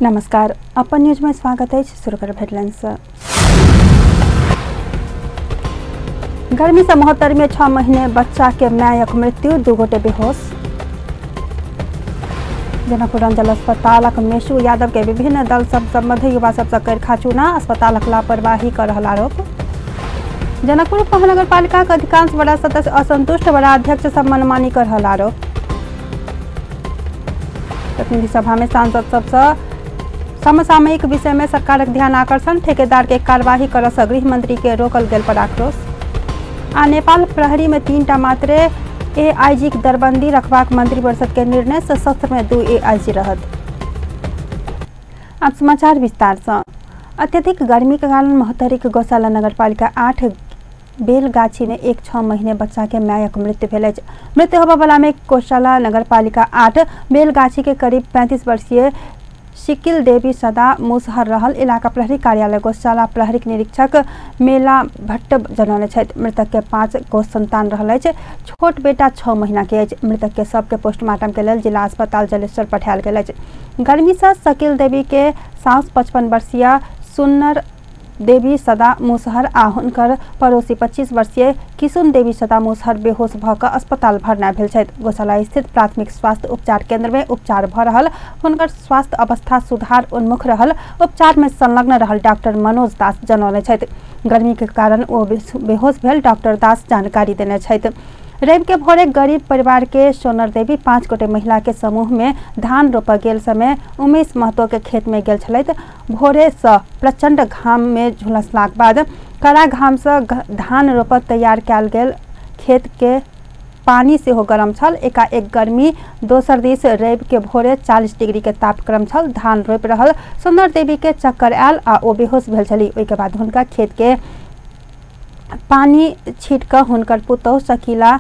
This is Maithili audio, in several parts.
नमस्कार, अपन न्यूज में स्वागत है। शुरू करब हेडलाइंस। गर्मी से महोत्तरी में 6 महीने बच्चा के मायक मृत्यु, 2 गोटे बेहोश। जनकपुर अंचल अस्पतालक मेसू यादव के विभिन्न दल सब सम्बद्ध युवा सबसे करखा चूना, अस्पतालक लापरवाही कर रहल आरोप। जनकपुर महानगरपालिका के अधिकांश वड़ा सदस्य असंतुष्ट, वड़ा अध्यक्ष सब मनमानी कर रहल आरोप। प्रतिनिधि सभा में सांसद सबसे समसामयिक विषय में सरकारक ध्यान आकर्षण, ठेकेदार के कार्यवाही करऽ से गृह मंत्री के रोकल गेल पर आक्रोश। आ नेपाल प्रहरी में 3टा मात्रे एआईजी के दरबंदी रखबाक मंत्रिपरिषद के निर्णय, सशस्त्र में 2 एआईजी रहत। अब समाचार विस्तार से। अत्यधिक गर्मी के कारण महोत्तरी के गौशाला नगरपालिका 8 बेलगाछी में एक 6 महीने बच्चा के मायक मृत्यु भेल अछि। मृत्यु होबय वाला में गौशाला नगरपालिका 8 बेलगाछी के करीब 35 वर्षीय शिकिल देवी सदा मुसहर रहल इलाका प्रहरी कार्यालय गौशाला प्रहरी निरीक्षक मेला भट्ट जनौने छथि। मृतक के 5 गो संतान रहल अछि। छोट बेटा 6 महीना के अछि। मृतक के सबके पोस्टमार्टम के लेल जिला अस्पताल जलेश्वर पठायल गेल अछि। गर्मी से शकील देवी के सास 55 वर्षीय सुन्नर देवी सदा मुसहर आ हुनकर पड़ोसी 25 वर्षीय किशुन देवी सदा मुसहर बेहोश भऽ कऽ अस्पताल भर्ना भेल छथि। गौशाला स्थित प्राथमिक स्वास्थ्य उपचार केंद्र में उपचार भऽ रहल हुनकर स्वास्थ्य अवस्था सुधार उन्मुख रहल उपचार में संलग्न रहल डॉक्टर मनोज दास जनौने छथि। गर्मी के कारण ओ बेहोश भेल डॉक्टर दास जानकारी देने छथि। रवि के भोरे गरीब परिवार के सोनर देवी 5 गोटे महिला के समूह में धान रोपऽ गेल समय उमेश महतो के खेत में गेल छलथि। भोरे से प्रचंड घाम में झुलसलाक बाद कड़ा घाम से धान रोपऽ तैयार कयल गेल खेत के पानी सेहो गरम छल। एकाएक गर्मी दोसर दिस रवि के भोरे 40 डिग्री के तापक्रम छल। धान रोपि रहल सुंदर देवी के चक्कर आयल आ ओ बेहोश भेल छली। ओहिके बाद हुनका खेत के पानी छीट कऽ हुनकर पुतोहु शकीला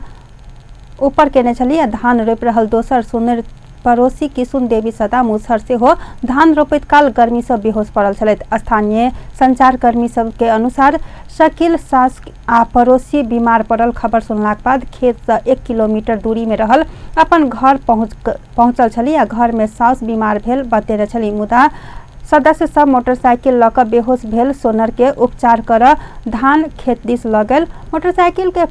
ऊपर केने छली आ धान रोपि रहल दोसर सुनर पड़ोसी किशुन देवी सदा मुसहर सेहो धान रोपैत काल गर्मी से बेहोश पड़ल छलथि। स्थानीय संचारकर्मी सब के अनुसार शकील सास आ पड़ोसी बीमार पड़ल खबर सुनलाक बाद खेत से 1 किलोमीटर दूरी में रहल अपन घर पहुँचल छली आ घर में सास बीमार भेल बतेने छली। मुदा सदस्य सब मोटरसाइकिल लऽ कऽ बेहोश भेल सोनर के उपचार कर धान खेत दिस लऽ गेल। मोटरसाइकिल के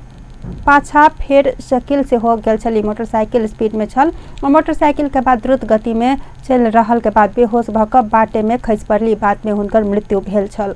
पाछा फेर शकील सेहो गेल छली। मोटरसाइकिल स्पीड में छल और मोटरसाइकिल के बाद द्रुत गति में चलि रहल के बाद बेहोश भऽ कऽ बाटे में खसि पड़ली। बाद में हुनकर मृत्यु भेल छल।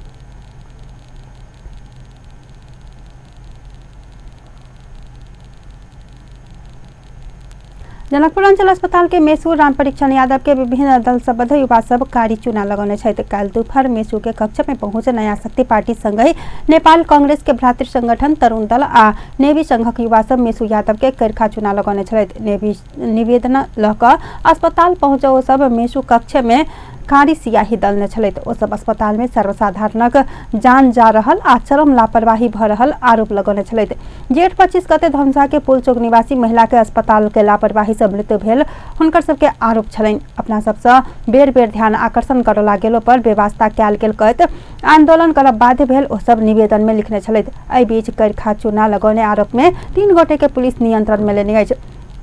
जनकपुर अंचल अस्पताल के मेसू राम परीक्षण यादव के विभिन्न दल सम्बद्ध युवा सब कारी चूना लगौने छथि। काल्हि दुपहर मेसू के कक्ष में पहुंच नया शक्ति पार्टी संगहि नेपाल कांग्रेस के भ्रातृ संगठन तरुण दल आ नेवी संघक युवा सब मेसू यादव के करखा चूना लगौने छलथि। नेवी निवेदन लऽ कऽ अस्पताल पहुंच ओ सब मेसू कक्ष में कारी सियाही दलने छलथि। ओ सब अस्पताल में सर्वसाधारणक जान जा रहल आ चरम लापरवाही भऽ रहल आरोप लगौने छलथि। जेठ 25 गते धनुषा के पुलचौक निवासी महिला के अस्पताल के लापरवाही से मृत्यु भेल हुनकर सबके आरोप छलनि। अपना सबसे बेर बेर ध्यान आकर्षण करला गेलो पर बेवास्ता कयल गेल कहैत आंदोलन करब बाध्य भेल ओ सब निवेदन में लिखने छलथि। एहि बीच करखा चूना लगौने आरोप में 3 गोटे के पुलिस नियंत्रण में लेने अछि।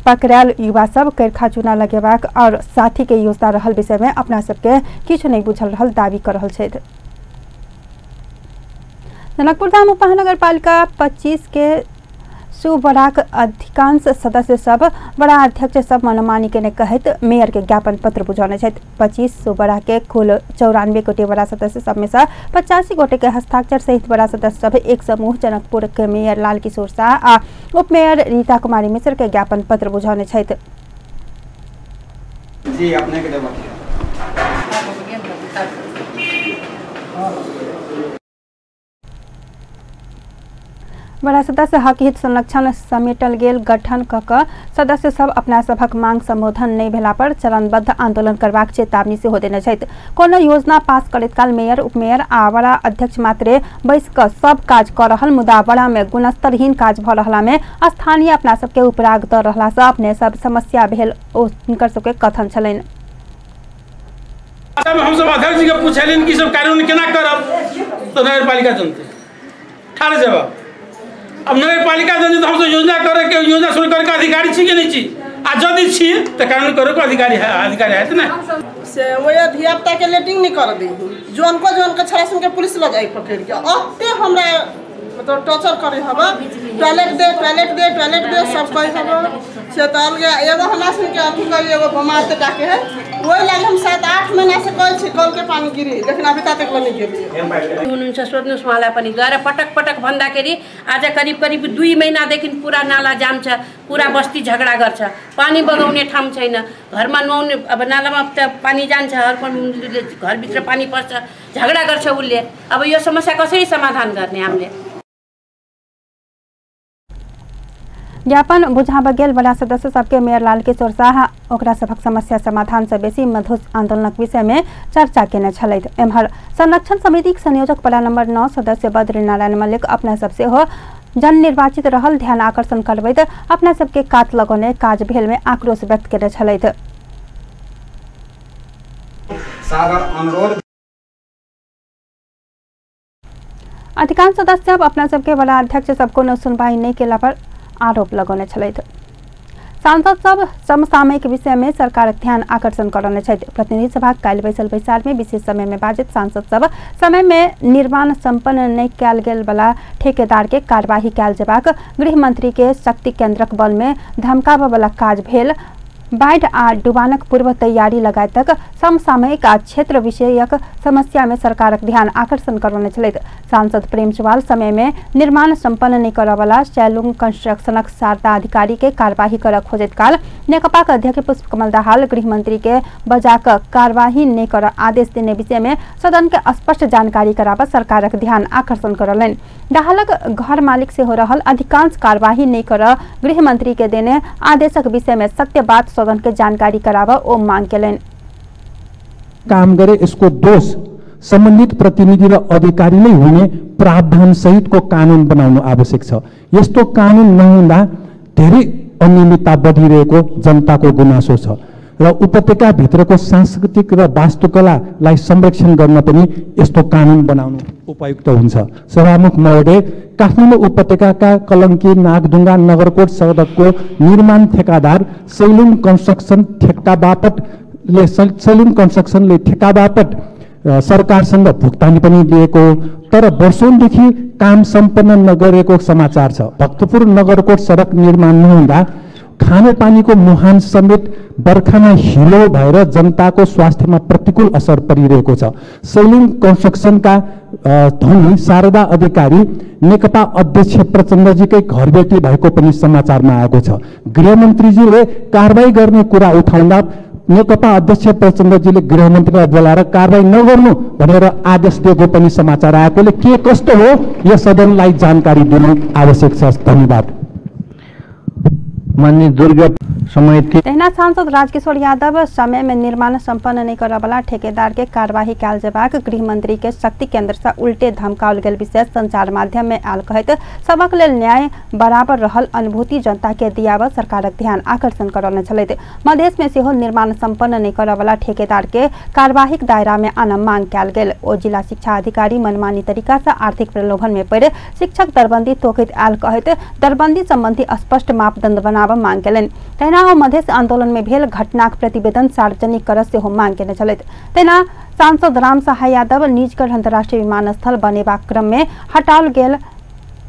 पकड़ायल युवा सब करखा चूना लगेबाक और साथी के योजना रहल विषय में अपना सबके किछु नहीं बुझल रहल दावी कर रहल छथि। जनकपुर धाम उपमहानगरपालिका 25 के सुबड़ाक अधिकांश सदस्य सब बड़ा अध्यक्ष सब मनमानी केने कहैत मेयर के ज्ञापन पत्र बुझौने छथि। 25 सुबड़ा के कुल 94 गोटे बड़ा सदस्य सब में से 85 गोटे के हस्ताक्षर सहित बड़ा सदस्य सब एक समूह जनकपुर के मेयर लाल किशोर शाह आ उपमेयर रीता कुमारी मिश्र के ज्ञापन पत्र बुझौने छथि। जी अपने के बड़ा सदस्य हक हित संरक्षण समेटल गेल गठन क कऽ सदस्य सब अपना सभक मांग संबोधन नहि भेला पर चरणबद्ध आंदोलन करबाक चेतावनी सेहो देने छथि। कोनो योजना पास करैत काल मेयर उपमेयर आ वड़ा अध्यक्ष मात्रे बैस कऽ सब काज कऽ रहल मुदा वड़ा में गुणस्तरहीन काज भऽ रहला में स्थानीय अपना सबके उपराग दऽ रहला से अपने सब समस्या भेल ओ हुनकर सबके कथन छलनि। हमसब अध्यक्ष जी के पूछलियनि कि सब कानून केना करब तऽ नगरपालिका जनते ठाढ़ जवाब। अब नगरपालिका जनते तो हमसब योजना करे के योजना शुरू करे के अधिकारी छी कि नहीं छी? आ यदि छी तऽ कानून करैके अधिकारी अधिकार हैत ने। से वह धिया पुता के लेटिंग नहीं कर दी, जोन को छड़ा सुन के पुलिस लग जाए पकड़ के अते हमरा मतलब टॉर्चर करे हवा, टॉयलेट दे टॉयलेट दे टॉयलेट दे सब कहे हवा। से तो अलगे एगो हमरा सुन के अथी करी एगो बमार टाके है वही लागे हम 7-8 महीना से कहै छी कल के पानी गिरी, लेकिन अभी तक नहीं गेली। हुनुहुन्छ सोध्नुहोस् उहाँलाई पनि गएर पटक पटक भन्दाखेरि आज करिब करिब 2 महिनादेखि पुरा नाला जाम छ, पुरा बस्ती झगडा गर्छ, पानी बगाउने ठाउँ छैन, घरमा नुहाउने अब नालामा त पानी जान्छ, घरभित्र पानी पर्छ, झगडा गर्छ उसले। अब यो समस्या कसरी समाधान गर्ने हामीले? ज्ञापन बुझाब गेल वडा सदस्य सबके मेयर लालकिशोर शाह ओकरा सभक समस्या समाधान से बेसी मधेश आंदोलनक विषय में चर्चा केने छलथि। एम्हर संरक्षण समितिक संयोजक वडा नंबर 9 सदस्य बद्रीनारायण मल्लिक अपना सब सेहो जननिर्वाचित रहल ध्यान आकर्षण करबैत अपना सबके कात लगौने काज भेल में आक्रोश व्यक्त केने छलथि। अधिकांश सदस्य अपना सबके वडा अध्यक्ष सब कोनो सुनवाई नहीं केला पर आरोप लगौने छलथि। सांसद सब समसामयिक विषय में सरकारक ध्यान आकर्षण करौने छथि। प्रतिनिधि सभा काल्हि बैसल बैसार में विशेष समय में बाजैत सांसद सब समय में निर्माण संपन्न नहीं कयल गेल वाला ठेकेदार के कार्यवाही कयल जेबाक, गृह मंत्री के शक्ति केंद्रक बल में धमकाबऽ वाला काज भेल, बाढ़ि आ डुबानक पूर्व तैयारी लगायतक समसामयिक आ क्षेत्र विषयक समस्या में सरकारक ध्यान आकर्षण करौने छलथि। सांसद प्रेम सुवाल समय में निर्माण संपन्न नहीं करऽवला सैलून कंस्ट्रक्शनक शारदा अधिकारी के कार्यवाही करऽ खोजैत काल नेकपाक अध्यक्ष पुष्पकमल दाहाल गृहमंत्री के बजा कऽ कार्यवाही नहीं करऽ आदेश देने विषय में सदन के स्पष्ट जानकारी कराबऽ सरकारक ध्यान आकर्षण करौलनि। दाहालक घर मालिक सेहो रहल अधिकांश कार्यवाही नहीं करऽ गृहमंत्री के देने आदेशक विषय में सत्य बात सदन के जानकारी कराबऽ ओ मांग केलनि। काम गरे यसको दोष सम्बन्धित प्रतिनिधि र अधिकारी नै हुने प्रावधान सहितको कानुन बनाउनु आवश्यक छ। यस्तो कानुन नहुँदा धेरै अनियमितता बढिरहेको जनताको गुनासो छ र उपत्यका भित्रको सांस्कृतिक र वास्तुकलालाई संरक्षण गर्न पनि यस्तो कानुन बनाउनु उपयुक्त हुन्छ। सभामुख महोदय, काठमाडौँ उपत्यकाका कलङ्की, नागढुङ्गा, नगरकोट सडकको निर्माण ठेकादार सैलुङ कन्स्ट्रक्सन ठेक्का सैलुङ कन्स्ट्रक्सनले ठेक्का बापत सरकारसँग भुक्तानी पनि लिएको तर वर्षौंदेखि काम सम्पन्न नगरेको समाचार छ। भक्तपुर नगरकोट सडक निर्माण नहुँदा खानेपानीको मुहान समेत बर्खामा हिलो भएर जनताको स्वास्थ्यमा प्रतिकूल असर परिरहेको छ। सैलुङ कन्स्ट्रक्सनका धनी शारदा अधिकारी नेकपा अध्यक्ष प्रचण्डजीकै घरबेटी भएको पनि समाचारमा आएको छ। गृहमन्त्रीजीले कारवाही गर्ने कुरा उठाउँदा नेकपा अध्यक्ष प्रचण्डजीले गृहमन्त्रीलाई बोलाएर कारवाही नगर्नु भनेर आदेश दिएको पनि समाचार आएकोले के कस्तो हो यो सदनलाई जानकारी दिनु आवश्यक छ। धन्यवाद। माननीय दुर्गा समय। तहिना सांसद राजकिशोर यादव समय में निर्माण संपन्न नहीं करऽवला ठेकेदार के कार्यवाही कयल जेबाक गृहमंत्री के शक्ति केंद्र से उल्टे धमकाओल गेल विषय संचार माध्यम में आयल कहैत सबक लेल न्याय बराबर रहल अनुभूति जनता के दियाब सरकारक ध्यान आकर्षण करौने छलथि। मधेश में सेहो निर्माण संपन्न नहीं करऽवला ठेकेदार के कार्यवाहीक दायरा में आनऽ मांग कयल गेल। ओ जिला शिक्षा अधिकारी मनमानी तरीका से आर्थिक प्रलोभन में पड़ि शिक्षक दरबंदी तोकैत आयल कहैत दरबंदी संबंधी स्पष्ट मापदंड बनाबऽ मांग केलनि। तहिना ओ मधेश आंदोलन में भेल घटनाक प्रतिवेदन सार्वजनिक करऽ सेहो मांग केने छलथि। तहिना सांसद राम सहाय यादव निजगढ़ अंतर्राष्ट्रीय विमानस्थल बनेबाक क्रम में हटाओल गेल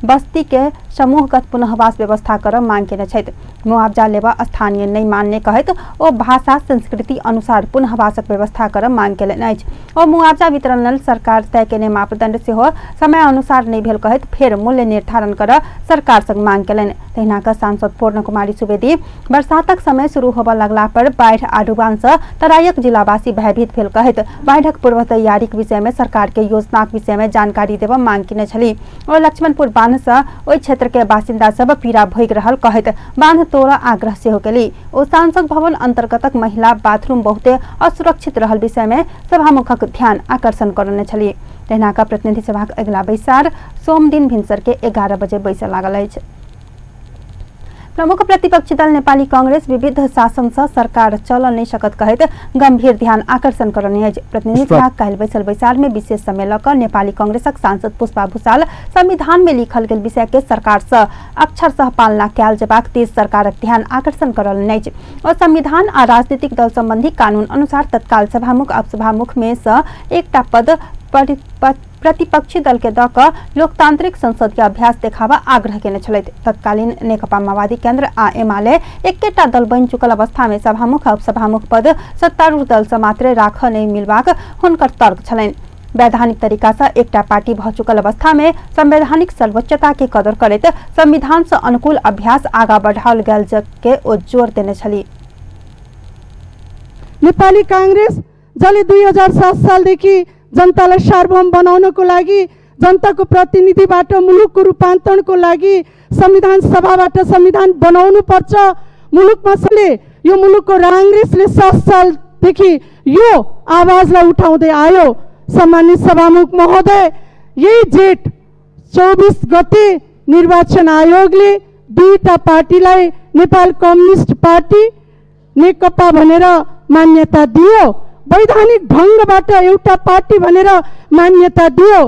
बस्ती के समूहगत पुनर्वास व्यवस्था करऽ मांग केने छथि। मुआवजा लेबऽ स्थानीय नहीं मानने कहैत ओ भाषा संस्कृति अनुसार पुनर्वासक व्यवस्था करऽ मांग केलनि अछि। ओ मुआवजा वितरण लेल सरकार तय केने मापदंड सेहो समय अनुसार नहीं भेल कहैत फेर मूल्य निर्धारण करऽ सरकार संग मांग केलनि। तहिना कऽ सांसद पूर्ण कुमारी सुवेदी बरसातक समय शुरू होबऽ लगला पर बाढ़ि आ डुबान से तराईक जिलावासी भयभीत भेल कहैत बाढ़िक पूर्व तैयारीक विषय में सरकार के योजनाक विषय में जानकारी देबऽ मांग केने छलीह। ओ लक्ष्मणपुर बांध से ओहि क्षेत्र के बासिन्दा सब पीड़ा भोगि रहल कहैत बांध तोड़ आग्रह सेहो केली। ओ सांसद भवन अंतर्गतक महिला बाथरूम बहुते असुरक्षित रहल विषय में सभामुखक ध्यान आकर्षण करौने छलीह। तहिना कऽ प्रतिनिधि सभाक अगिला बैसार सोमदिन भिनसर के 11 बजे बैसऽ लागल अछि। प्रमुख प्रतिपक्षी दल नेपाली कांग्रेस विविध शासन सँ सरकार चल नहीं सकत कहैत गंभीर ध्यान आकर्षण करने अछि। प्रतिनिधि सभा काल्हि बैसल बैसार में विशेष समय लऽ कऽ नेपाली कांग्रेसक सांसद पुष्पा भूषाल संविधान में लिखल गेल विषय के सरकार सँ अक्षरशः पालना कयल जेबाक तेज सरकारक ध्यान आकर्षण करलनि अछि। और संविधान आ राजनीतिक दल संबंधी कानून अनुसार तत्काल सभामुख उपसभामुख में सँ एकटा पद प्रतिपक्षी दल के दऽ कऽ लोकतांत्रिक संसदीय अभ्यास देखाबा आग्रह केने छलथि। तत्कालीन नेकपा माओवादी केंद्र आ एमाले एकेटा दल बनि चुकल अवस्था में सभामुख आ उपसभामुख पद सत्तारूढ़ दल सँ मात्रे राखऽ नहि मिलबाक हुनकर तर्क छलनि। वैधानिक तरीका से एकटा पार्टी भऽ चुकल अवस्था में संवैधानिक सर्वोच्चता के कदर करैत संविधान से अनुकूल अभ्यास आगा बढ़ाओल गेल के ओ जोर देने छली। नेपाली कांग्रेस जसले 2007 सालदेखि जनतालाई सार्वभौम बनाउनको लागि, जनताको प्रतिनिधिबाट मुलुकको रूपान्तरणको लागि संविधान सभाबाट संविधान बनाउनु पर्छ, मुलुकमा सबले यो मुलुकको कांग्रेसले 7 सालदेखि यो आवाजलाई उठाउँदै आयो। सम्मानित सभामुख महोदय, यही जेठ 24 गते निर्वाचन आयोगले दुईटा पार्टीलाई नेपाल कम्युनिस्ट पार्टी नेकपा भनेर मान्यता दियो, वैधानिक ढङ्गबाट एउटा पार्टी भनेर मान्यता दियो।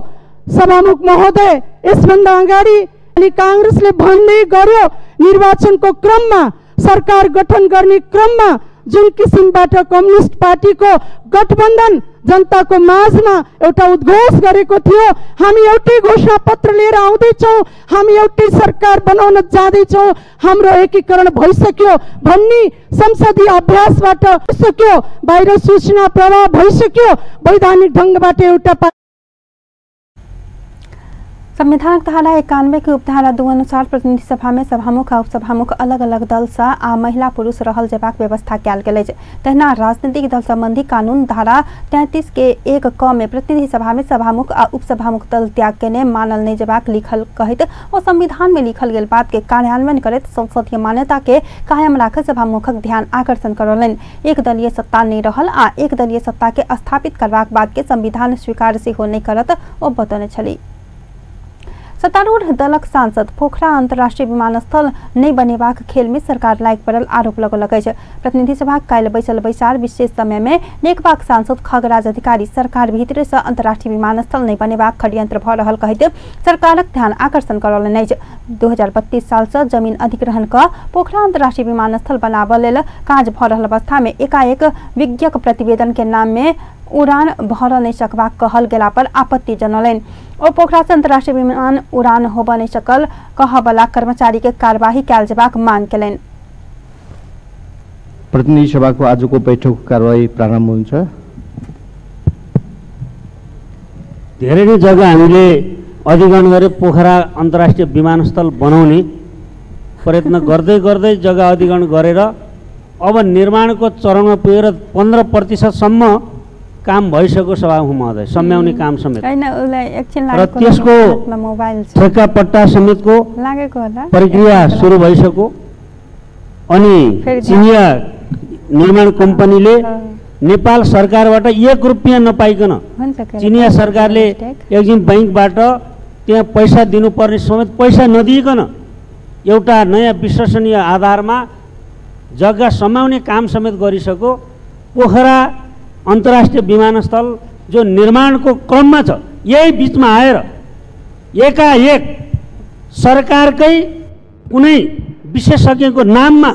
सभामुख महोदय, यसभन्दा अगाडि कांग्रेसले भन्दै गर्यो निर्वाचनको क्रममा, सरकार गठन गर्ने क्रममा जुन किसिमबाट कम्युनिस्ट पार्टीको गठबन्धन जनताको माझमा एउटा उद्घोष गरेको थियो, हामी एउटै घोषणा पत्र लिएर आउँदैछौँ, हामी एउटै सरकार बनाउन जाँदैछौँ, हाम्रो एकीकरण भइसक्यो भन्ने संसदीय अभ्यासबाट भइसक्यो, बाहिर सूचना प्रवाह भइसक्यो, वैधानिक ढङ्गबाट एउटा संविधानक धारा 91 के उपधारा 2 अनुसार प्रतिनिधि सभा में सभामुख आ उपसभामुख अलग अलग दल सँ आ महिला पुरुष रहल जेबाक व्यवस्था कयल गेल अछि। तहिना राजनीतिक दल संबंधी कानून धारा 33 के 1 क में प्रतिनिधि सभा में सभामुख आ उपसभामुख दल त्याग केने मानल नहि जेबाक लिखल कहैत ओ संविधान में लिखल गेल बात के कार्यान्वयन करैत संसदीय मान्यता के कायम राखय सभामुखक ध्यान आकर्षण करौलनि। एकदलीय सत्ता नहि रहल आ एकदलीय सत्ता के स्थापित करबाक बात के संविधान स्वीकार सेहो नहि करत ओ बतौने छलीह। सत्तारूढ़ दलक सांसद पोखरा अंतर्राष्ट्रीय विमानस्थल नहि बनेबाक खेल में सरकार लागि पड़ल आरोप लगौलक अछि। प्रतिनिधि सभा काल्हि बैसल बैसार विशेष समय में नेकपाक सांसद खगराज अधिकारी सरकार भीतर से अंतर्राष्ट्रीय विमानस्थल नहि बनेबाक षड्यंत्र भऽ रहल कहैत सरकारक ध्यान आकर्षण करौलनि अछि। 2032 साल से जमीन अधिग्रहण कऽ पोखरा अंतर्राष्ट्रीय विमानस्थल बनाबऽ लेल काज भऽ रहल अवस्था में एकाएक विज्ञक प्रतिवेदन के नाम में उड़ान भर नहीं सकबाक कहल गेला पर आपत्ति जनौलनि। ओ पोखरा से अंतर्राष्ट्रीय विमान उड़ान होबऽ नहीं सकल कहबला कर्मचारी के कार्यवाही कयल जेबाक मांग केलनि। प्रतिनिधि सभाको आजको बैठकको कारवाही प्रारम्भ हुन्छ। धेरै नै जग्गा हामीले अधिग्रहण गरे पोखरा अन्तर्राष्ट्रिय विमानस्थल बनाउने प्रयत्न गर्दै गर्दै जग्गा अधिग्रहण गरेर अब निर्माणको चरणमा पुगेर 15% सम्म काम भइसक्यो सभामुख महोदय, सम्याउने काम समेत र त्यसको ठेक्का पट्टा समेतको प्रक्रिया सुरु भइसक्यो। अनि चिनिया निर्माण कम्पनीले नेपाल सरकारबाट 1 रुपियाँ नपाइकन चिनिया सरकारले एक्जिम ब्याङ्कबाट त्यहाँ पैसा दिनुपर्ने समेत पैसा नदिइकन एउटा नयाँ विश्वसनीय आधारमा जग्गा समाउने काम समेत गरिसक्यो। पोखरा अन्तर्राष्ट्रिय विमानस्थल जो निर्माणको क्रममा छ यही बिचमा आएर एकाएक सरकारकै कुनै विशेषज्ञको नाममा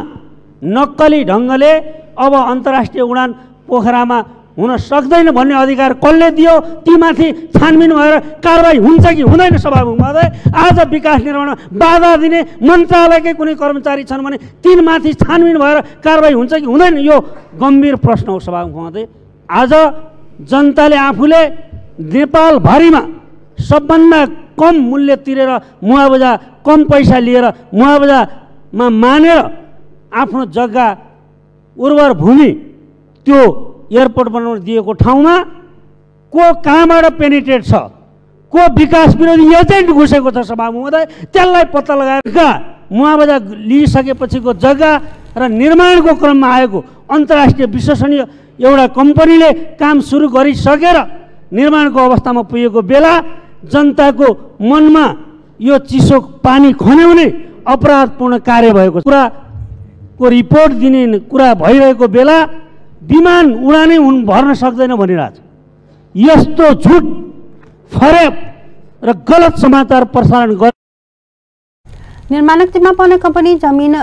नक्कली ढङ्गले अब अन्तर्राष्ट्रिय उडान पोखरामा हुन सक्दैन भन्ने अधिकार कसले दियो? तीमाथि छानबिन भएर कारवाही हुन्छ कि हुँदैन सभामुख महोदय? आज विकास निर्माणमा बाधा दिने मन्त्रालयकै कुनै कर्मचारी छन् भने तीनमाथि छानबिन भएर कारवाही हुन्छ कि हुँदैन? यो गम्भीर प्रश्न हो सभामुख महोदय। आज जनताले आफूले नेपालभरिमा सबभन्दा कम मूल्य तिरेर मुआवजा कम पैसा लिएर मुआवजामा मानेर आफ्नो जग्गा उर्वर भूमि त्यो एयरपोर्ट बनाउन दिएको ठाउँमा को कहाँबाट पेनिट्रेट छ, को विकास विरोधी एजेन्ट घुसेको छ सभामुख महोदय, त्यसलाई पत्ता लगाएर मुआवजा लिइसकेपछिको जग्गा र निर्माणको क्रममा आएको अन्तर्राष्ट्रिय विश्वसनीय एउटा कम्पनीले काम सुरु गरिसकेर निर्माणको अवस्थामा पुगेको बेला जनताको मनमा यो चिसो पानी खन्याउने अपराधपूर्ण कार्य भएको कुराको रिपोर्ट दिने कुरा भइरहेको बेला विमान उडानै भर्न सक्दैन भनिरहेछ। यस्तो झुट, फरेब र गलत समाचार प्रसारण गर। निर्माणक जिम्मा पाउने कंपनी जमीन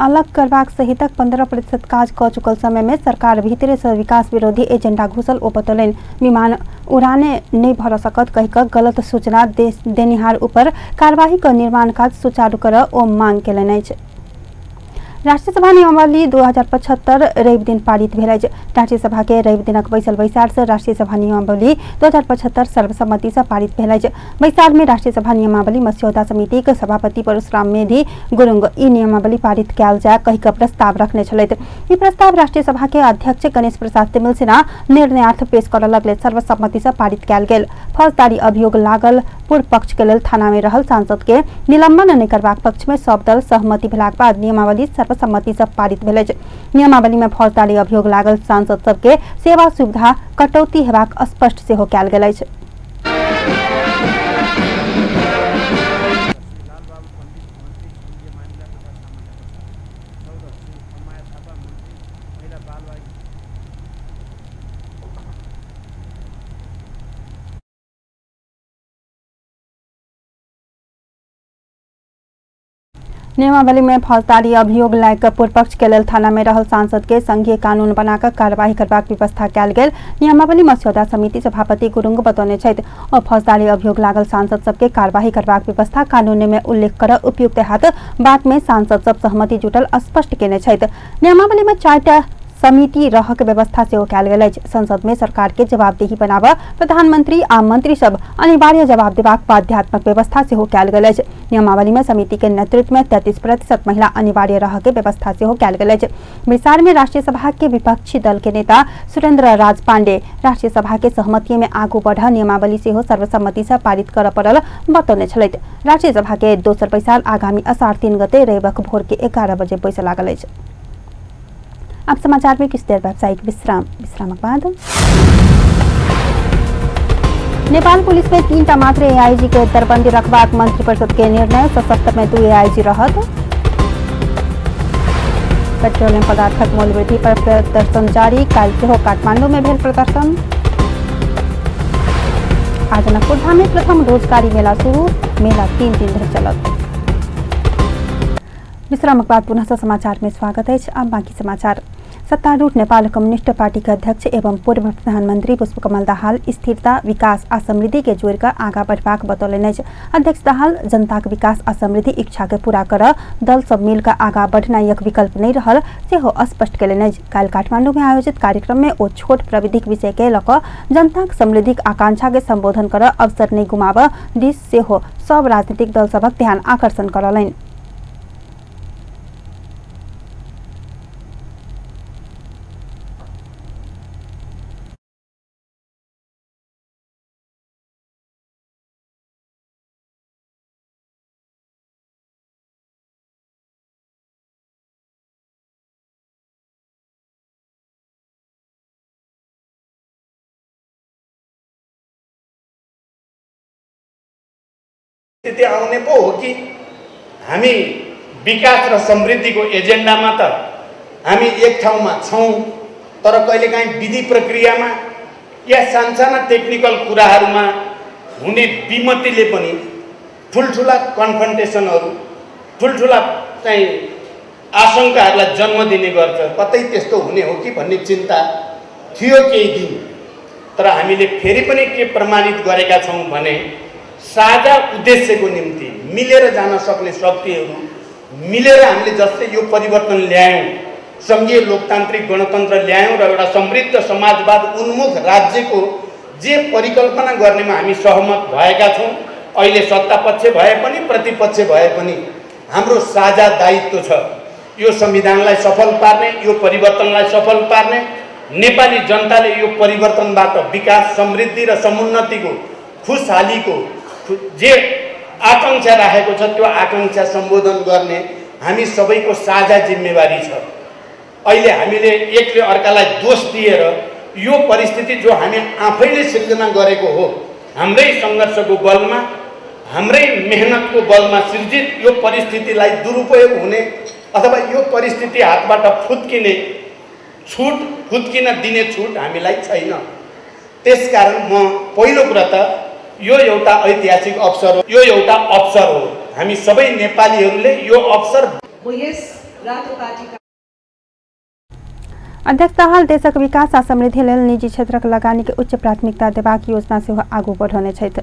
अलग करबाक सहितक 15% काज क चुकल समय में सरकार भीतरे से विकास विरोधी एजेंडा घुसल ओ बतौलनि। विमान उड़ाने नहीं भर सकत कहि क गलत सूचना देनिहार ऊपर कार्यवाही क निर्माण काज सुचारू कर ओ मांग केलनि अछि। राष्ट्रीय सभा नियमावली 2075 रवि दिन पारित भेल अछि। राष्ट्रीय सभा के रवि दिनक बैसल बैसार से राष्ट्रीय सभा नियमावली 2075 सर्वसम्मति से पारित भेल अछि। बैसार में राष्ट्रीय सभा नियमावली मस्यौदा समिति के सभापति परशुराम मेधी गुरुंग ई नियमावली पारित कयल जाय कहि क प्रस्ताव रखने छलथि। ई प्रस्ताव राष्ट्रीय सभा के अध्यक्ष गणेश प्रसाद तिमिल सिन्हा निर्णयार्थ पेश करऽ लगले सर्वसम्मति से पारित कयल गेल। फौजदारी अभियोग लागल पूर्व पक्ष के लेल थाना में रहल सांसद के निलंबन नहि करबाक पक्ष में सब दल सहमति भेलाक बाद नियमावली सर्वसम्मति से पारित भेल अछि। नियमावली में फौजदारी अभियोग लागल सांसद सबके सेवा सुविधा कटौती हेबाक स्पष्ट सेहो कयल गेल अछि। नियमावली में फौजदारी अभियोग लायक पूर्व पक्ष के लेल थाना में रहल सांसद के संघीय कानून बनाकर कार्यवाही करबाक व्यवस्था कयल गेल नियमावली मस्यौदा समिति सभापति गुरुंग बतौने छथि। और फौजदारी अभियोग लागल सांसद सबके कार्यवाही करबाक व्यवस्था कानून में उल्लेख कर उपयुक्त हैत बात में सांसद सब सहमति जुटल स्पष्ट केने छथि। नियमावली में 4टा समिति रहक व्यवस्था सेहो कयल गेल अछि। संसद में सरकार के जवाबदेही बनाब प्रधानमंत्री आ मंत्री सब अनिवार्य जवाब देबाक बाध्यात्मक व्यवस्था सेहो कयल गेल अछि। नियमावली में समिति के नेतृत्व में 33% महिला अनिवार्य रह के व्यवस्था सेहो कयल गेल अछि। बैसार में राष्ट्रीय सभा के विपक्षी दल के नेता सुरेंद्र राज पांडे राष्ट्रीय सभा के सहमति में आगू बढ़ नियमावली सेहो सर्वसम्मति से पारित करऽ पड़ल बतौने छलथि। राष्ट्रीय सभा के दोसर बैसार आगामी असार 3 गते रविक भोर के 11 बजे बैसऽ लागल अछि। अब समाचार में कुछ देर व्यावसायिक विश्राम, विश्रामक बाद नेपाल पुलिस में 3टा मात्र एआईजी के दरबंदी रखबाक मंत्रिपरिषद के निर्णय, सशस्त्र में 2 एआईजी रहत। पेट्रोलियम पदार्थक मूल्य वृद्धि पर प्रदर्शन जारी, काल्हि सेहो काठमांडू में भेल प्रदर्शन। आज जनकपुरधाम में प्रथम रोजगारी मेला शुरू, मेला 3 दिन धरि चलत। विश्रामक बाद पुनः समाचार में स्वागत है। अब बाकी समाचार। सत्तारूढ़ नेपाल कम्युनिस्ट पार्टी के अध्यक्ष एवं पूर्व प्रधानमंत्री पुष्पकमल दाहाल स्थिरता, विकास आ समृद्धि के जोड़िकऽ आगाँ बढ़बाक बतौलनि अछि। अध्यक्ष दाहाल जनताक विकास आ समृद्धि इच्छा के पूरा कर दल सब मिलकर आगाँ बढ़नाइ एक विकल्प नहीं रहल सेहो स्पष्ट कयलनि अछि। काल्हि काठमांडू में आयोजित कार्यक्रम में ओ छोट प्रविधिक विषय के लऽ कऽ जनताक समृद्धिक आकांक्षा के संबोधन कर अवसर नहीं गुमाबऽ दिस सेहो सब राजनीतिक दल सभक ध्यान आकर्षण करौलनि। स्थिति आउने पो हो कि हामी विकास र समृद्धिको एजेन्डामा त हामी एक ठाउँमा छौँ, तर कहिलेकाहीँ विधि प्रक्रियामा या सानसाना टेक्निकल कुराहरूमा हुने विमतिले पनि ठुल्ठुला कन्फ्रन्टेसनहरू, ठुल्ठुला चाहिँ आशंकाहरूलाई जन्म दिने गर्छ। कतै त्यस्तो हुने हो कि भन्ने चिन्ता थियो केही दिन, तर हामीले फेरि पनि के प्रमाणित गरेका छौँ भने साझा उद्देश्यको निम्ति मिलेर जान सक्ने शक्तिहरू मिलेर हामीले जस्तै यो परिवर्तन ल्यायौँ, सङ्घीय लोकतान्त्रिक गणतन्त्र ल्यायौँ र एउटा समृद्ध समाजवाद उन्मुख राज्यको जे परिकल्पना गर्नेमा हामी सहमत भएका छौँ। अहिले सत्तापक्ष भए पनि प्रतिपक्ष भए पनि हाम्रो साझा दायित्व छ यो संविधानलाई सफल पार्ने, यो परिवर्तनलाई सफल पार्ने। नेपाली जनताले यो परिवर्तनबाट विकास, समृद्धि र समुन्नतिको, खुसहालीको जे आकाङ्क्षा राखेको छ त्यो आकाङ्क्षा सम्बोधन गर्ने हामी सबैको साझा जिम्मेवारी छ। अहिले हामीले एकले अर्कालाई दोष दिएर यो परिस्थिति जो हामी आफैले सिर्जना गरेको हो, हाम्रै सङ्घर्षको बलमा, हाम्रै मेहनतको बलमा सिर्जित यो परिस्थितिलाई दुरुपयोग हुने अथवा यो परिस्थिति हातबाट फुत्किने छुट, फुत्किन दिने छुट हामीलाई छैन। त्यसकारण म पहिलो कुरा त यो एउटा ऐतिहासिक अवसर हो, यो एउटा अवसर हो। हामी सबै नेपालीहरूले यो अवसर। अध्यक्ष दाहाल देशक विकास आ समृद्धि लेल निजी क्षेत्रक लगानी के उच्च प्राथमिकता देबाक योजना सेहो आगू बढ़ौने छथि।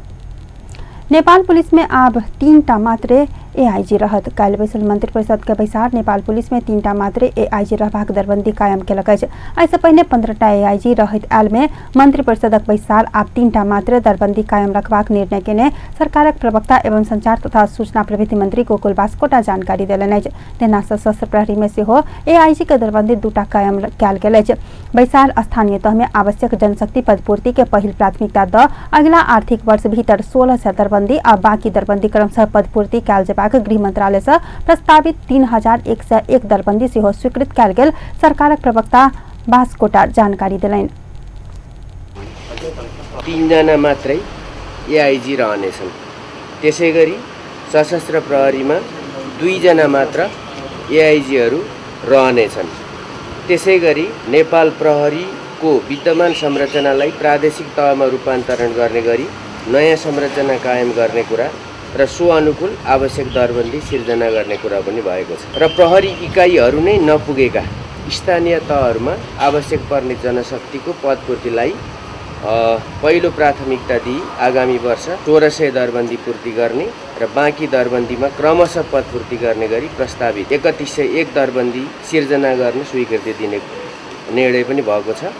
नेपाल पुलिस में आब 3टा मात्रे एआईजी रहत। काल्हि बैसल मंत्री परिषद के बैसार नेपाल पुलिस में 3टा मात्रे एआईजी रहबाक दरबंदी कायम केलक अछि। एहिसँ पहिने 15टा एआईजी रहैत आयल में मंत्री परिषदक बैसार आब 3टा मात्रे दरबंदी कायम रखबाक निर्णय केने सरकारक प्रवक्ता एवं संचार तथा सूचना प्रविधि मंत्री गोकुल बास्कोटा जानकारी देलनि अछि। तहिना सशस्त्र प्रहरी में सेहो एआईजी के दरबंदी 2टा कायम कयल गेल अछि। बैसार स्थानीय तह में आवश्यक जनशक्ति पदपूर्ति के पहिल प्राथमिकता द अगिला आर्थिक वर्ष भीतर 1600 दरबंदी आ बाकी दरबंदी क्रमशः पदपूर्ति कयल जेबाक गृह मंत्रालय से प्रस्तावित 3101 दरबंदी सेहो स्वीकृत कयल गेल सरकारक प्रवक्ता बास्कोटा जानकारी देलनि। 3जना मात्रै एआईजी रहनेछन्। त्यसैगरी सशस्त्र प्रहरीमा 2जना मात्र एआईजीहरू रहनेछन्। त्यसैगरी नेपाल प्रहरीको विद्यमान संरचनालाई प्रादेशिक तहमा रूपान्तरण गर्ने गरी नयाँ संरचना कायम गर्ने कुरा र सो अनुकूल आवश्यक दरबन्दी सिर्जना गर्ने कुरा पनि भएको छ र प्रहरी इकाइहरू नै नपुगेका स्थानीय तहहरूमा आवश्यक पर्ने जनशक्तिको पदपूर्तिलाई पहिलो प्राथमिकता दिई आगामी वर्ष 1600 दरबन्दी पूर्ति गर्ने र बाँकी दरबन्दीमा क्रमशः पदपूर्ति गर्ने गरी प्रस्तावित 3101 दरबन्दी सिर्जना गर्न स्वीकृति दिने निर्णय पनि भएको छ।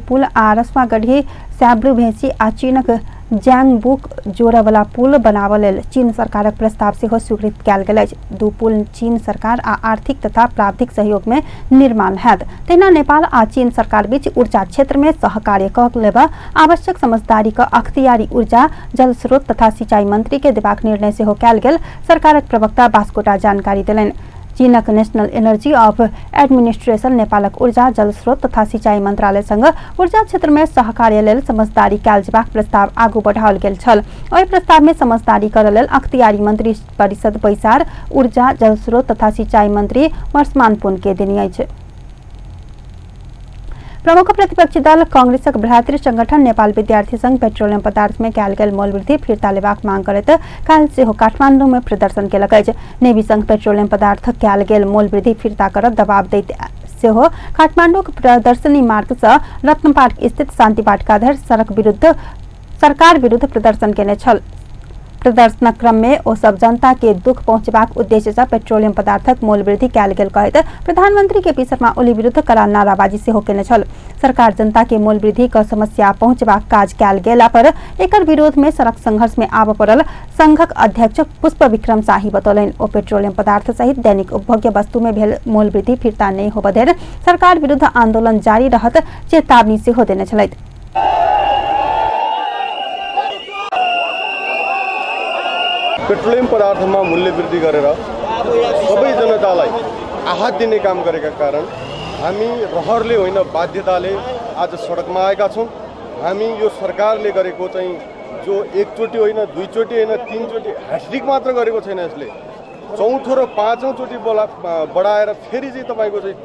पुल आ रसुआगढ़ी स्याब्लू भेंसी आ चीनक ज्यांगबुक जोड़वला पुल बनाबऽ लेल चीन सरकारक प्रस्ताव सेहो स्वीकृत कयल गेल अछि। दू पुल चीन सरकार आ आर्थिक तथा प्राविधिक सहयोग में निर्माण हैत। तहिना नेपाल आ चीन सरकार बीच ऊर्जा क्षेत्र में सहकार्य कऽ लेबऽ आवश्यक समझदारी क अख्तियारी ऊर्जा जल स्रोत तथा सिंचाई मंत्री के देबाक निर्णय सेहो कयल गेल सरकारक प्रवक्ता बास्कोटा जानकारी देलनि। चीनक नेशनल एनर्जी ऑफ एडमिनिस्ट्रेशन नेपालक ऊर्जा जल स्रोत तथा सिंचाई मंत्रालय संग ऊर्जा क्षेत्र में सहकार्य लेल समझदारी कयल जेबाक प्रस्ताव आगू बढ़ाओल गेल छल। ओहि प्रस्ताव में समझदारी करय लेल अख्तियारी मंत्री परिषद बैसार ऊर्जा जल स्रोत तथा सिंचाई मंत्री वर्षमान पुन के देने अछि। प्रमुख प्रतिपक्षी दल कांग्रेसक भ्रातृ संगठन नेपाल विद्यार्थी संघ पेट्रोलियम पदार्थ में कयल गेल मोल वृद्धि फिर्ता लेबाक मांग करैत काल्हि सेहो काठमांडू में प्रदर्शन केलक अछि। नेवी संघ पेट्रोलियम पदार्थ कयल गेल मोल वृद्धि फिर्ता करत दबाव दैत सेहो काठमांडूक प्रदर्शनी मार्ग से रत्न पार्क स्थित शांति वाटिका धरि सड़क विरुद्ध सरकार विरुद्ध प्रदर्शन केने छल। प्रदर्शनक क्रम में ओ सब जनता के दुख पहुंचबाक उद्देश्य से पेट्रोलियम पदार्थक मोल वृद्धि कयल गेल कहैत प्रधानमंत्री के पी शर्मा ओली विरुद्ध कड़ा नाराबाजी सेहो केने छल। सरकार जनता के मोल वृद्धि क समस्या पहुंचबाक काज कयल गेला पर एकर विरोध में सड़क संघर्ष में आबऽ पड़ल संघक अध्यक्ष पुष्प विक्रम शाही बतौलनि। ओ पेट्रोलियम पदार्थ सहित दैनिक उपभोग्य वस्तु में भेल मोल वृद्धि फिर्ता नहि होबऽ धरि सरकार विरुद्ध आंदोलन जारी रहत चेतावनी सेहो देने छलथि। पेट्रोलियम पदार्थमा मूल्य वृद्धि गरेर सबै जनतालाई आहत दिने काम गरेका कारण हामी रहरले होइन बाध्यताले आज सडकमा आएका छौँ। हामी यो सरकारले गरेको चाहिँ जो एकचोटि होइन, दुईचोटि होइन, तिनचोटि ह्याट्रिक मात्र गरेको छैन, यसले चौथो र पाँचौँचोटि बढाएर फेरि चाहिँ तपाईँको चाहिँ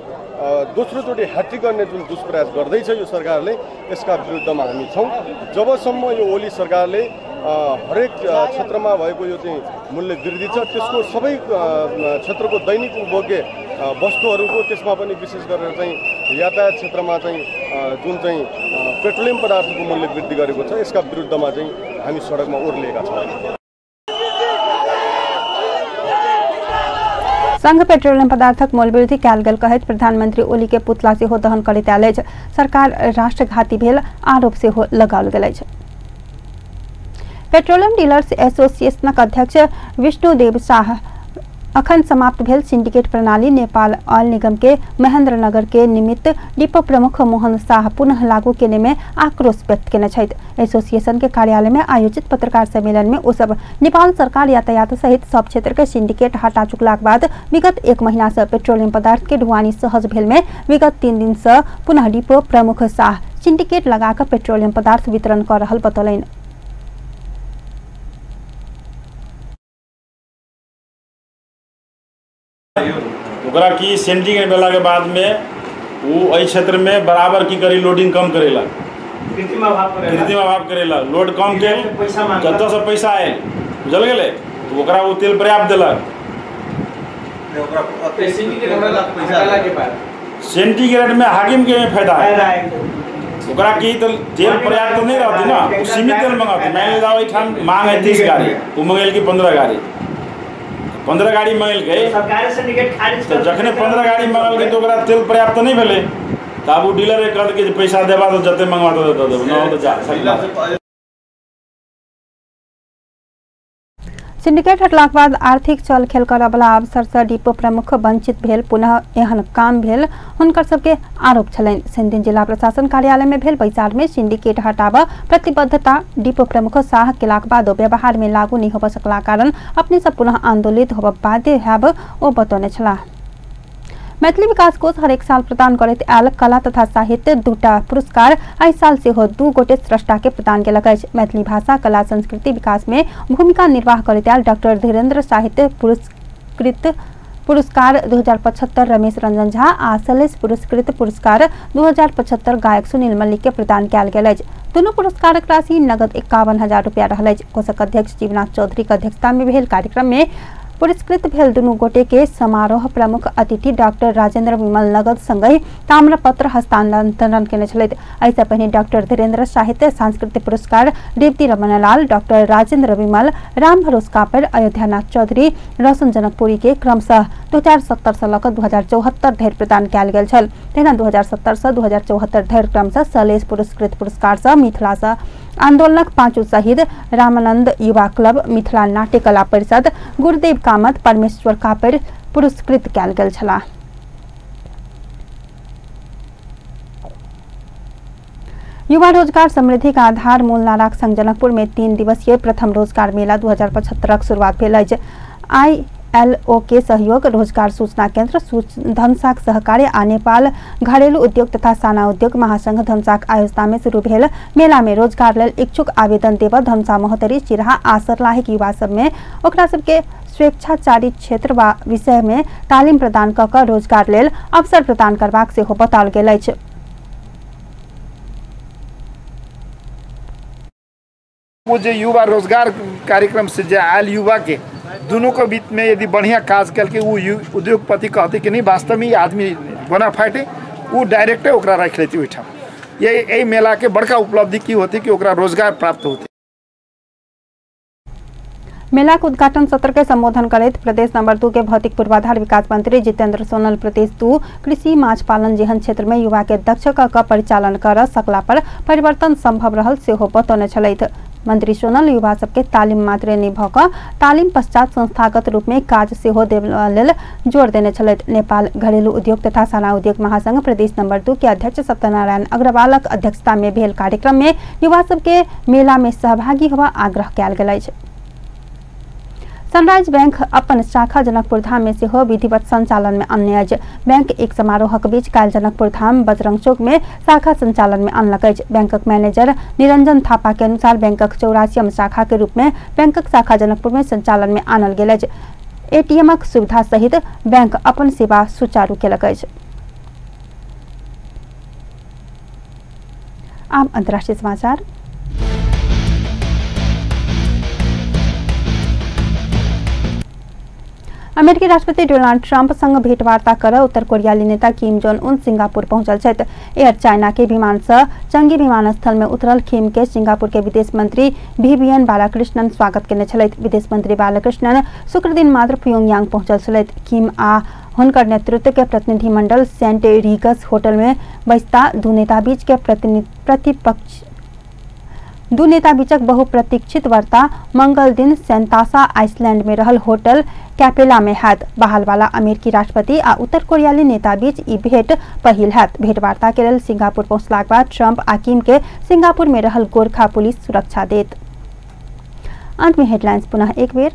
दोस्रोचोटि ह्याट्रिक गर्ने जुन दुष्प्रयास गर्दैछ यो सरकारले, यसका विरुद्धमा हामी छौँ। जबसम्म यो ओली सरकारले हरेक क्षेत्रमा भएको यो चाहिँ मूल्य वृद्धि छ त्यसको सबै क्षेत्रको दैनिक उपभोग्य वस्तुहरूको, त्यसमा पनि विशेष गरेर चाहिँ यातायात क्षेत्रमा चाहिँ जुन चाहिँ पेट्रोलियम पदार्थको मूल्य वृद्धि गरेको छ यसका विरुद्धमा चाहिँ हामी सडकमा ओर्लिएका छौँ। संघ पेट्रोलियम पदार्थक मोल वृद्धि कयल गेल कहैत प्रधानमंत्री ओली के पुतला सेहो दहन करैत आयल अछि। सरकार राष्ट्रघाती भेल आरोप सेहो लगाओल गेल अछि। पेट्रोलियम डीलर्स एसोसिएशनक अध्यक्ष विष्णुदेव शाह अखन समाप्त भेल सिंडिकेट प्रणाली नेपाल ऑयल निगम के महेंद्रनगर के निमित्त डिपो प्रमुख मोहन शाह पुनः लागू केने में आक्रोश व्यक्त केने छथि। एसोसिएशन के कार्यालय में आयोजित पत्रकार सम्मेलन में ओ सब नेपाल सरकार यातायात सहित सब क्षेत्र के सिंडिकेट हटा चुकलाक बाद विगत 1 महीना से पेट्रोलियम पदार्थ के ढुआनी सहज भेल में विगत 3 दिन से पुनः डिपो प्रमुख शाह सिंडिकेट लगाकर पेट्रोलियम पदार्थ वितरण कर रहल बतौलनि। ओकरा की सिंडिकेट भेला के बाद में वो एहि क्षेत्र में बराबर की करी लोडिंग कम करेला, कृत्रिम अभाव करेला, लोड कम के जतऽ से पैसा आयल बुझल गेलै तो ओकरा वो तेल पर्याप्त देलक। सिंडिकेट में हाकिम के में फायदा है, ओकरा की तो तेल पर्याप्त नहीं रहती ना, सीमित तेल मंगाती। मान लो एहिठाम मांग है 30 गाड़ी, वो मंगेल की 15 गाड़ी, 15 गाड़ी मंगेल के तो जखने 15 गाड़ी मंगल के तो ओकरा तेल पर्याप्त नहीं भेलै, तब वो डीलर कहलकै जे पैसा देबा तो जते मंगवा तो दे देबो, न हो तो जा। सिंडिकेट हटलाक बाद आर्थिक चल खेल करऽवला अवसर से डिपो प्रमुख वंचित भेल पुनः एहन काम भेल हुनकर सबके आरोप छलनि। शनिदिन जिला प्रशासन कार्यालय में भेल बैसार में सिंडिकेट हटाब प्रतिबद्धता डिपो प्रमुख शाह केलाक बादो व्यवहार में लागू नहीं होबऽ सकला कारण अपने सब पुनः आंदोलित होबऽ बाध्य हैब ओ बतौने छलाह। मैथिली विकास कोष हरेक साल प्रदान करैत आयल कला तथा साहित्य दूटा पुरस्कार एहि साल सेहो 2 गोटे स्रष्टा के प्रदान केलक अछि। मैथिली भाषा कला संस्कृति विकास में भूमिका निर्वाह करैत आयल डॉक्टर धीरेन्द्र साहित्य पुरस्कृत पुरस्कार 2075 रमेश रंजन झा आ शैलेश पुरस्कृत पुरस्कार 2075 गायक सुनील मल्लिक के प्रदान कयल गेल अछि। दुनू पुरस्कारक राशि नगद 51,000 रुपया रहल अछि। कोषक अध्यक्ष जीवनाथ चौधरी के अध्यक्षता में भेल कार्यक्रम में पुरस्कृत भेल दुनू गोटे के समारोह प्रमुख अतिथि डॉक्टर राजेंद्र विमल नगद संगहि ताम्रपत्र हस्तांतरण केने छलथि। एहिसँ पहिने डॉक्टर धीरेन्द्र साहित्य सांस्कृतिक पुरस्कार रेवती रमनलाल, डॉक्टर राजेंद्र विमल, राम भरोस कापर, अयोध्यानाथ चौधरी, रोशन जनकपुरी के क्रमशः 2070 से लऽ कऽ 2074 धरि प्रदान कयल गेल छल। तहिना 2070 से 2074 धरि क्रमशः शैलेश पुरस्कृत पुरस्कार सँ मिथिला सँ आंदोलनक पांचों शहीद, रामानंद युवा क्लब, मिथिला नाट्य कला परिषद, गुरुदेव कामत, परमेश्वर कापर पुरस्कृत कयल गेल छलाह। युवा रोजगार समृद्धि का आधार मूल नाराक संग जनकपुर में 3 दिवसीय प्रथम रोजगार मेला 2075 शुरुआत भेल अछि। आईएलओ के सहयोग रोजगार सूचना केंद्र धनसाक सहकार्य आ नेपाल घरेलू उद्योग तथा साना उद्योग महासंघ धनसाक आयोजना में शुरू भेल मेला में रोजगार लेल इच्छुक आवेदन देव धनसा, महोत्तरी, चिरहा आ सर्लाहीक युवा सब में ओकरा सबके स्वेच्छाचारी क्षेत्र वा विषय में तालीम प्रदान कऽ कऽ रोजगार लेल अवसर प्रदान करबाक सेहो बताओल गेल अछि। वो जे युवा रोजगार कार्यक्रम से जे आयल युवा के दोनों के बीच में यदि बढ़िया काज करके वो उद्योगपति कहते कि नहीं वास्तव में आदमी बना फाटे, वो डायरेक्टे ओकरा राखि लेती ओहिठाम। ये एहि मेला के बड़का उपलब्धि की होती कि ओकरा रोजगार प्राप्त होते। मेला के उद्घाटन सत्र के संबोधन करैत प्रदेश नंबर 2 के भौतिक पूर्वाधार विकास मंत्री जितेंद्र सोनल प्रदेश 2 कृषि माछ पालन जेहन क्षेत्र में युवा के दक्ष क परिचालन कर सकला पर परिवर्तन संभव रहल सेहो बतौने छलथि। मंत्री सोनल युवा सबके तालीम मात्रे नहि भऽ कऽ तालीम पश्चात संस्थागत रूप में काज सेहो देबऽ लेल जोर देने छलथि। नेपाल घरेलू उद्योग तथा साना उद्योग महासंघ प्रदेश नंबर 2 के अध्यक्ष सत्यनारायण अग्रवालक अध्यक्षता में भेल कार्यक्रम में युवा सबके मेला में सहभागी होबऽ आग्रह कयल गेल अछि। सनराइज बैंक अपन शाखा जनकपुर धाम में सेहो विधिवत संचालन में अनने अछि। बैंक एक समारोहक बीच काल्हि जनकपुर धाम बजरंग चौक में शाखा संचालन में अनलक अछि। बैंकक मैनेजर निरंजन थापा के अनुसार बैंकक 84 शाखा के रूप में बैंकक शाखा जनकपुर में संचालन में आनल गेल अछि। एटीएमक सुविधा सहित बैंक अपन सेवा सुचारू केलक अछि। आब अंतर्राष्ट्रीय समाचार। अमेरिकी राष्ट्रपति डोनाल्ड ट्रंप संग भेंटवार्ता कर उत्तर कोरियाली नेता किम जोंग उन सिंगापुर पहुंचल छथि। एयर चाइना के विमान से चंगी विमानस्थल में उतरल किम के सिंगापुर के विदेश मंत्री वीवीएन बालाकृष्णन स्वागत केने छलथि। विदेश मंत्री बालाकृष्णन शुक्र दिन मात्र प्योंगयांग पहुंचल छलथि। किम आ हुनकर नेतृत्व के प्रतिनिधिमंडल सेंट रीगस होटल में बैसता दू नेता बीच के प्रतिपक्ष दू नेता बीचक बहुप्रतीक्षित वार्ता मंगल दिन सेंतासा आइसलैंड में रहल होटल कैपेला में हैत। बहाल वाला अमेरिकी राष्ट्रपति आ उत्तर कोरियाली नेता बीच ई भेंट पहिल हैत। भेंटवार्ता के लेल सिंगापुर पहुंचलाक बाद ट्रंप आ किम के सिंगापुर में रहल गोरखा पुलिस सुरक्षा देत। अंत में हेडलाइंस पुनः एक बेर।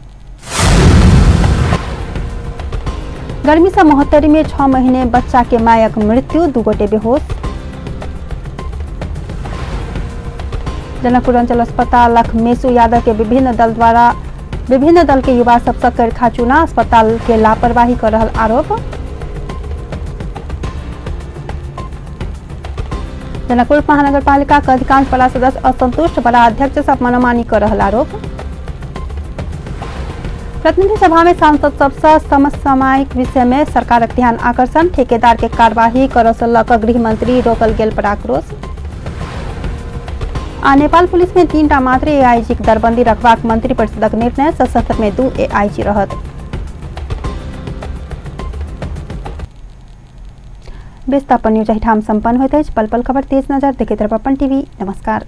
गर्मी से महोत्तरी में 6 महीने बच्चा के मायक मृत्यु, 2 गोटे बेहोश। जनकपुर अंचल अस्पताल लखमेशु यादव के विभिन्न दल द्वारा विभिन्न दल के युवा सबसे करखा चुना अस्पताल के लापरवाही कर रहल आरोप। जनकपुर महानगरपालिका के अधिकांश वड़ा सदस्य असंतुष्ट, वड़ा अध्यक्ष सब मनमानी कर रहल आरोप। प्रतिनिधि सभा में सांसद सबसे समसामयिक विषय में सरकारक ध्यान आकर्षण, ठेकेदार के कार्यवाही करऽ से लऽ कऽ गृहमंत्री रोकल गेल पर आक्रोश। आ नेपाल पुलिस में 3टा मात्र एआईजी के दरबंदी रखबाक मंत्री परिषदक निर्णय, सशस्त्र में 2 एआईजी रहत। बेस्ता न्यूज एहिठाम संपन्न होइत अछि। पल पल खबर तेज नजर देखैत रहब अपन टीवी। नमस्कार।